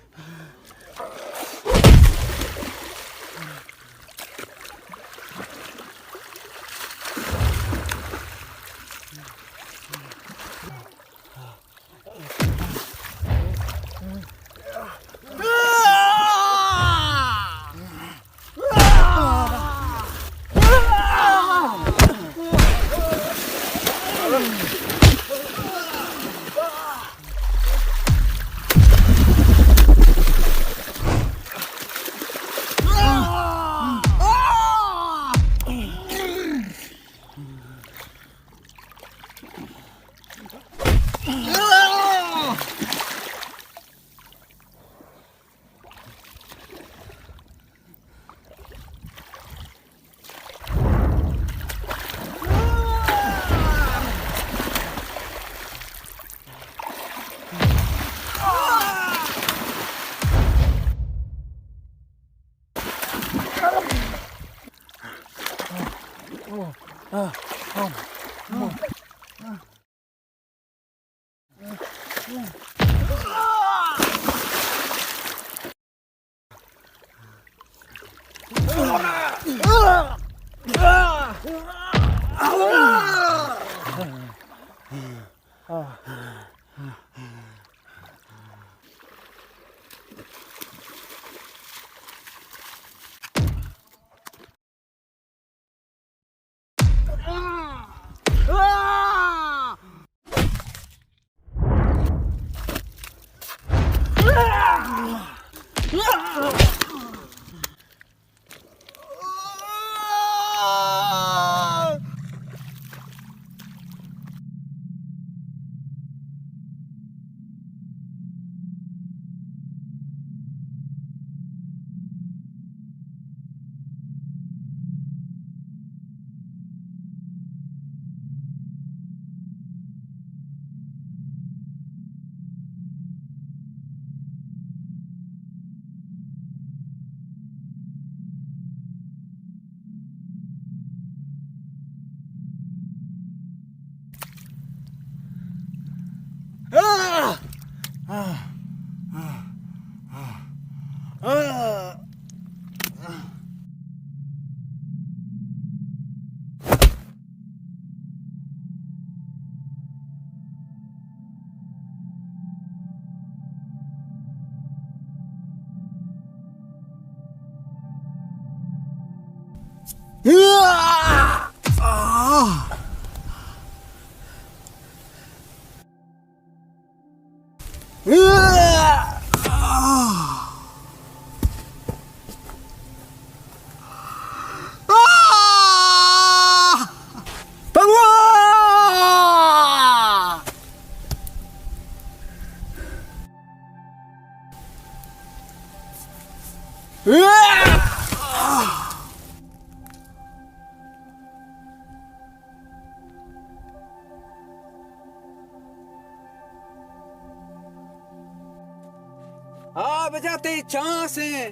آ بجا تئی چانس ایں.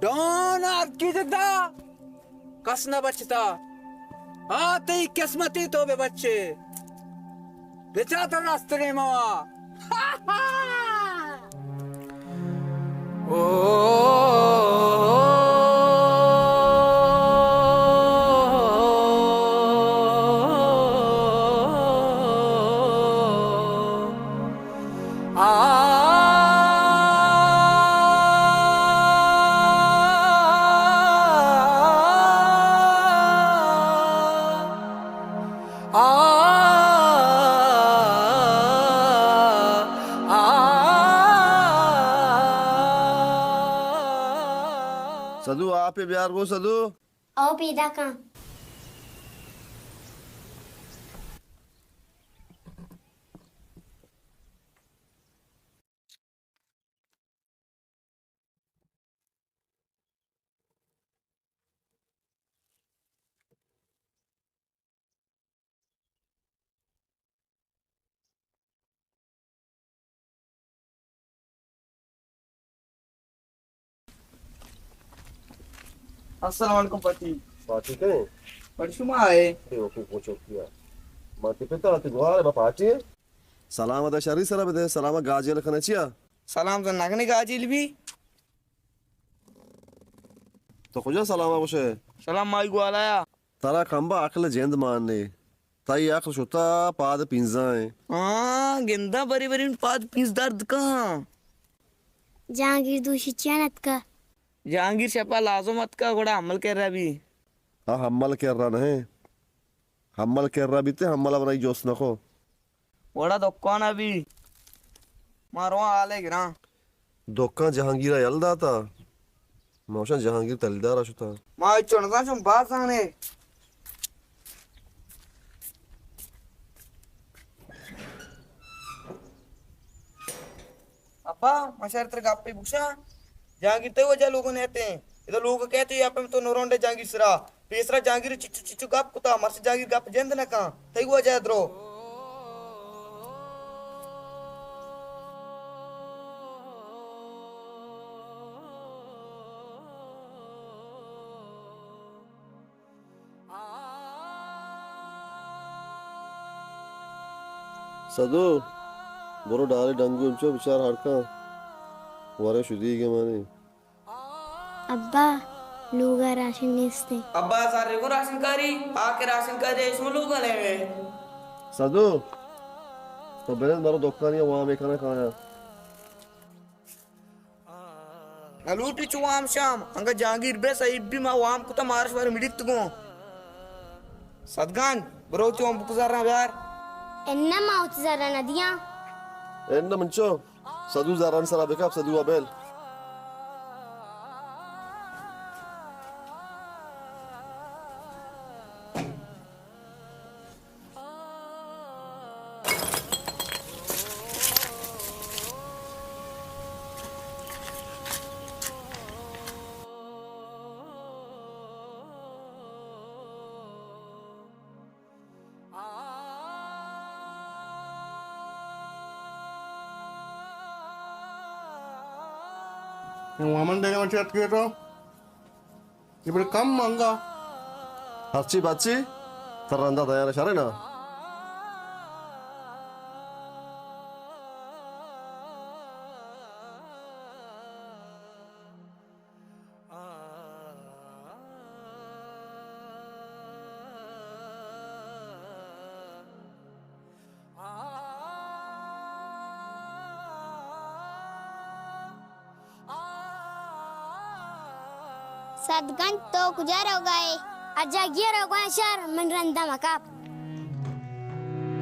ڈون آتکی جتا، کس نہ بچتا. آ تئی قسمتی تو بہ بچے. بچا تو راسترے موا. سدو، آپے بیار گو سدو. او پیداکاں. السلام علیکم پاٹی. پاٹی کئے؟ پاٹی شما آئے؟ اے وقوف پوچو کیا؟ ما تی پتا تی گوار با پاٹی. سلام ادا شری سر بدے، سلام گاجی لکھنا چیا؟ سلام زن نگنے گاجیل بی۔ تو کجا سلام گوشے؟ سلام مائی گوالایا۔ ترا کمبا عقل جند مان نے۔ تئی عقل شتا پاد پینزا ایں۔ ہاں، گندا بری بری پاد پینز درد کاں۔ جہانگیر دوشی چیا نتکا؟ جہانگیر شپا لازم اتکا، گڑا حمل کرا بی۔ ہاں، حمل کرا نہیں۔ حمل کرا بیتے، حمل بنائی جوست نکو۔ وڑا دکان ء بی۔ ما رواں حالے گراں۔ دکان جہانگیر ء یل داتا۔ ما گوشاں جہانگیر تلدار ء شتا۔ ما ہچو نزان چون باز زانے۔ ابا، ما شر تر گپے بگشاں۔ جہانگیر تئی وجہ لوگوں نیتے۔ ادا لوگ کہتے یا پہ تو نورونڈے جہانگیر سرا۔ پیسرا جہانگیر چچو چچو گپ کتا، مرچ جہانگیر گپ جند نہ کن۔ تئی وجہ درو۔ سدو، برو ڈالے ڈنگو انچو بچار ہڑکاں۔ ورے شدیگ مانی۔ ابا، لوگا راشن نیست۔ ابا، سر کو راشن کاری، آ کے راشن کاری، اس میں لوگا لے۔ سدو، تو بلند برو دکانی وام کنا کایا۔ نہ لوٹی چو وام شام، انگا جہانگیر بے صحیح بی ما وام کتا مارش بار مڑیت گوں۔ سدگان، برو چو ہم بکزار نہ بیار۔ انہ ما ات زر نہ دیاں۔ انہ منچو، سدو زران سرا بکپ، سدو ابیل۔ وامن دیگه من چت کیتو۔ اے بڑے کم انگا۔ ہرچی بچی، تر رندا دیان شرے نا۔ سدگنج تو کجا روگا ئے؟ اجا گیا روگا شہر من رندا مکپ۔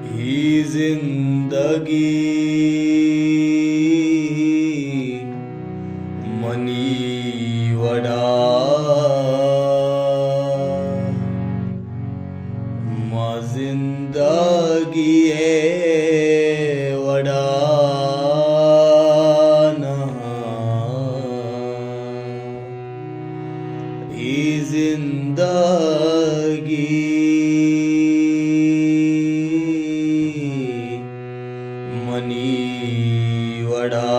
اے زندگی منی وڑا ما زندگی ء وڑا نہ آں۔ اے زندگی منی وڑا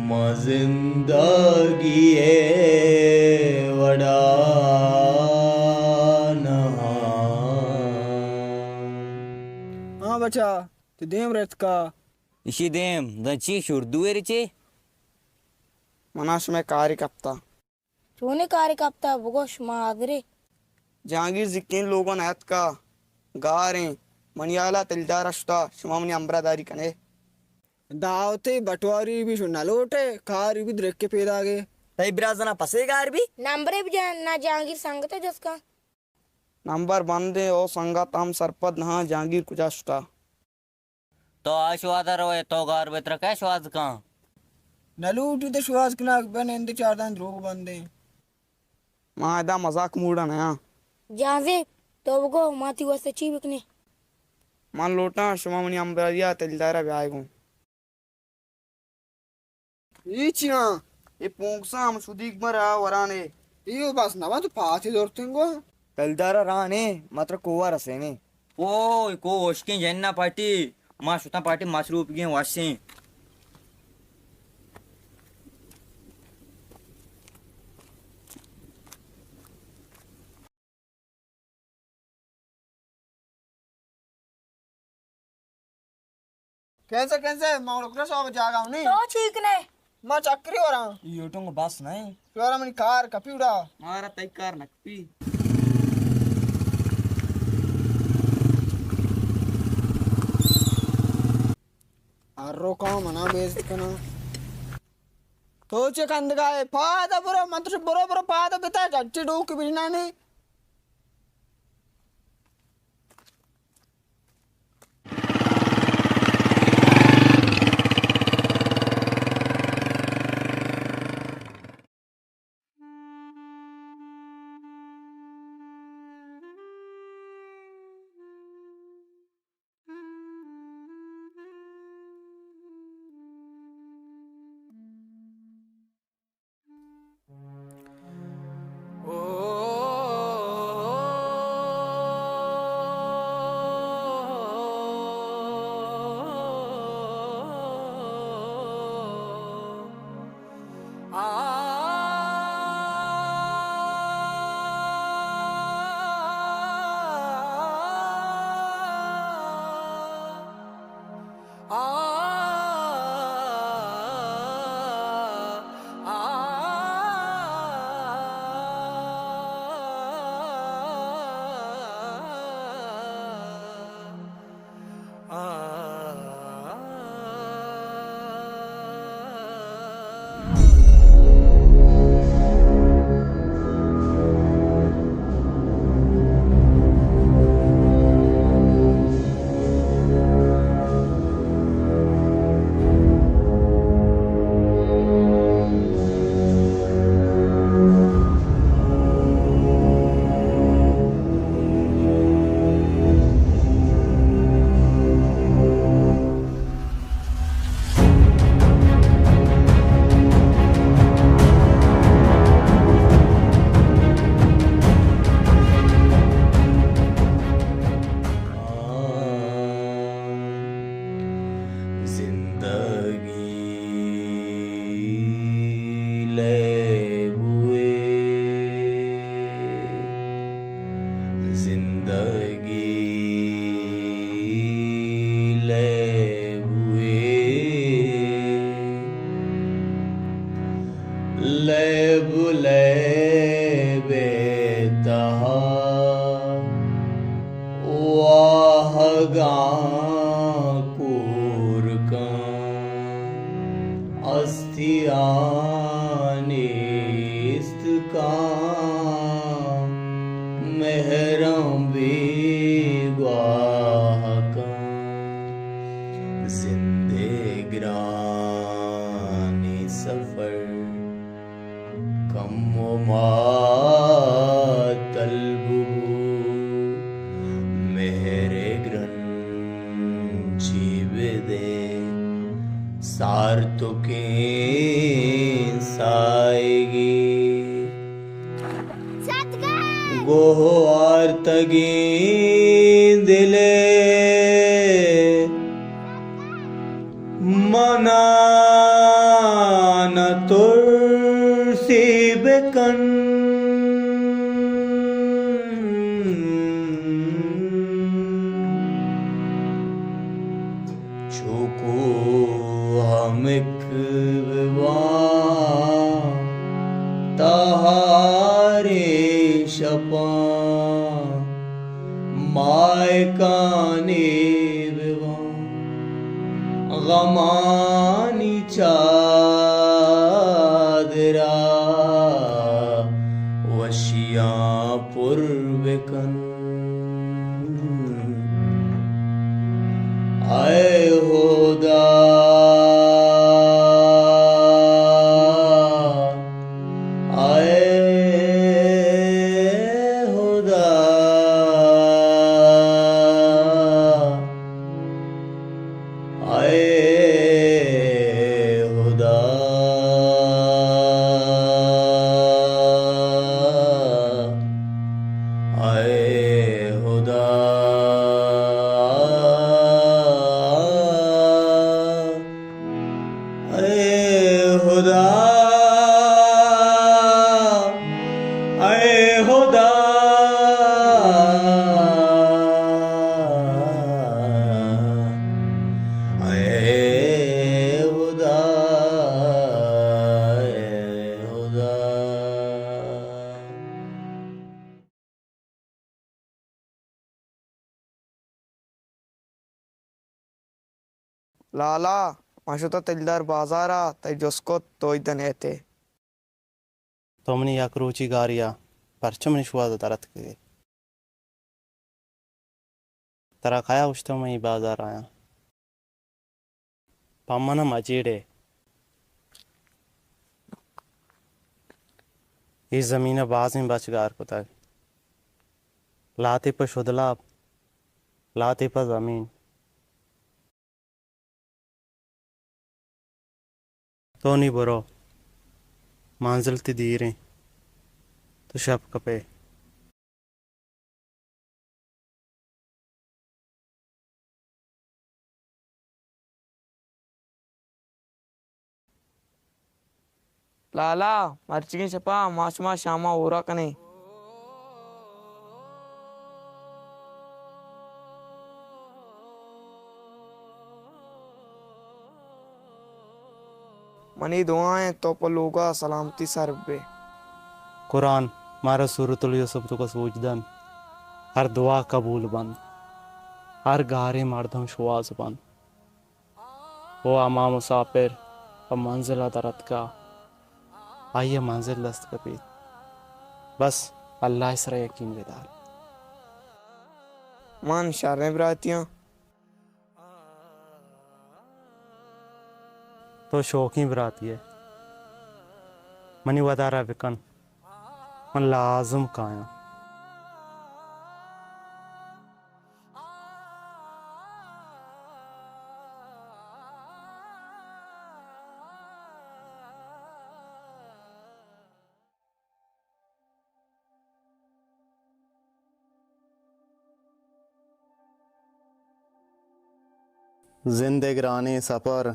ما زندگی ء وڑا نہ آں۔ ہاں بچا، تو دیم رتکا۔ اشی دیم، داں چی شور دوئے رچے؟ منا شمئے کاری کپتا۔ چونیں کارے کپتا؟ بگوش، ما حاضریں۔ جہانگیر زکین لوگاں نیاتکا، گاریں۔ منی حالا تلدار اشتا، شما منی ہمبراہ داری کنے۔ دعوتے بٹواری بھی شو نہ لوٹے، کاری بھی درکے پیداگے۔ تئی برازنا پسے گار بھی؟ نمبرے بجن، نہ جہانگیر سنگت جسکا۔ نمبر بندیں، او سنگت ہم سرپد نہ، جہانگیر کجا شتا؟ تو آ شوہاز ء روئے، تو گار بہ ترا کئے شوہاز کن؟ نہ لوٹی تو شوہاز کناک بہ نند چاردان دروگ بندیں۔ ما ادا مزاک موڈا نیاں۔ جہانزیب، تو بگو، ما تی واسطہ چی بکنیں؟ من لوٹاں شما منی ہمبراہی ء تلدار ء بیائے گوں۔ اے چیاں؟ اے پونکساں ہم شدیگ مر ء ورانے۔ ایو بس نہ بنت پاچے زرتنگو۔ تلدارا رانے، متر کوہ رسینے۔ او، کو ہشکیں جنا پارٹی، ما شتاں پارٹی مصروف گیں وشیں۔ کیسے، کیسے؟ ما اڑکنا صاحب جاگا ہوں نہیں۔ تو چیک نے؟ ما چکری ہو رہا ہوں۔ یوٹیوب بس نہیں۔ شورا منی کار کپی اڑا۔ مارا تئی کار نہ کپی۔ ہر رو کام منا بیزت کنا۔ تو چے کندگا ئے؟ پادا برو، من تو برو، برو پادا بتا، چچی ڈوک بجنانی۔ زندگی لیبوئے، زندگی لیبوئے، لیب لیب ءِ تہا واہگاں کور کن، ہستیاں نیست کن، مہراں بیگواہ کن۔ زندے گرانیں سفر کم و معطل ببو، مہر گرنچی بدے سارتکیں سائگی۔ گوہ آرتگیں دل ءِ منا نہ ترسی بکن۔ چو کوہ ہمک بباں تہاریں شپاں، ماہکانی بباں غمانی چادرا وشیاں پر بکن۔ اے ہدا، اے ہدا، اے ہدا، اے ہدا۔ لالا، من شتاں تلدار بازار ءَ، تئی جست کت، تو ادا نئیت ئے۔ تو منی یک روچی گاری ءَ پرچا منی شوھاز ءَ در اتکگ ئے؟ ترا کئیا گوشتگ من اے بازار ءَ آیاں؟ پہ من ءَ مہ جیڑ ئے۔ اے زمین ءَ بازیں بچ گار کتگ۔ لھتے پہ شدلاب، لھتے پہ زمین۔ تو نی برو، منزل تئی دیر ایں، تو شپ کپ ئے۔ لالا، مرچیگیں شپ ءَ ما شما شام ءَ ھور ءَ کن ایں۔ منی دعا ایں تو پہ لوگ ءَ سلامتی سر بہ بئے۔ قرآن مارا سورۃ الیوسف توک ءَ سوج دنت، ھر دعا قبول بنت، ھر گاریں مردم شوھاز بنت۔ او ھما مساپر پہ منزل ءَ در اتکگ، آئی ءَ منزل دست کپیت۔ بس اللہ ءِ سرا یقین بدار۔ من شریں براتے آں۔ تو شوکیں براتے ئے۔ منی ودار ءَ بکن۔ من لازم کایاں۔ زند ءِ گرانیں سپر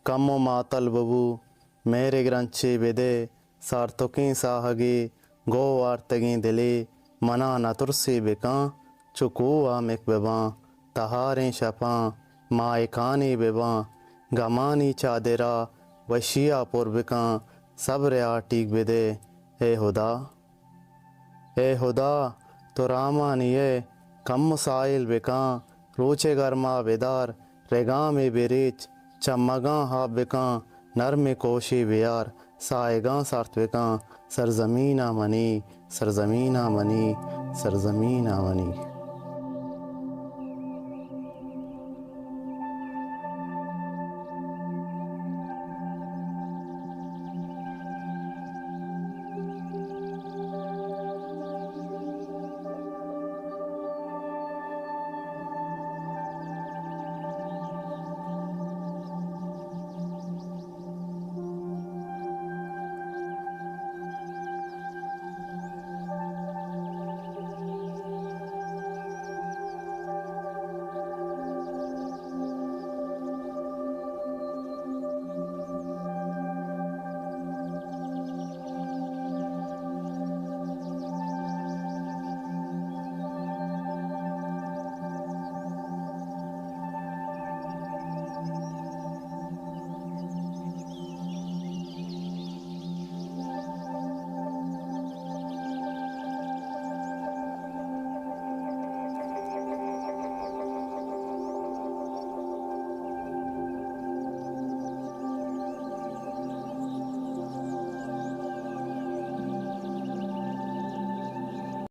کمو ماتل بہ بو، مھر ءِ گرنچے بہ دئے، سارتکیں ساھگے گوں وارتگیں دلے، من ءَ نہ ترسے بکن، چو کوہ ءَ ھمک بہ باں، تھاریں شپاں ماھکانے بہ باں، گمانی چادر ءَ وشی ءَ پر بکن، صبر ءِ ھاٹیگ بہ دئے، اے ھدا۔ اے ھدا، تو رھمانی ئے، کمو ساھیل بکن، روچ ءِ گرما بدار، رگامے بریچ، چمگاں آپ بکن، نرمیں کوشے بیار، ساھگاں سارت بکن، سرزمین ءَ منی، سرزمین ءَ منی، سرزمین ءَ منی۔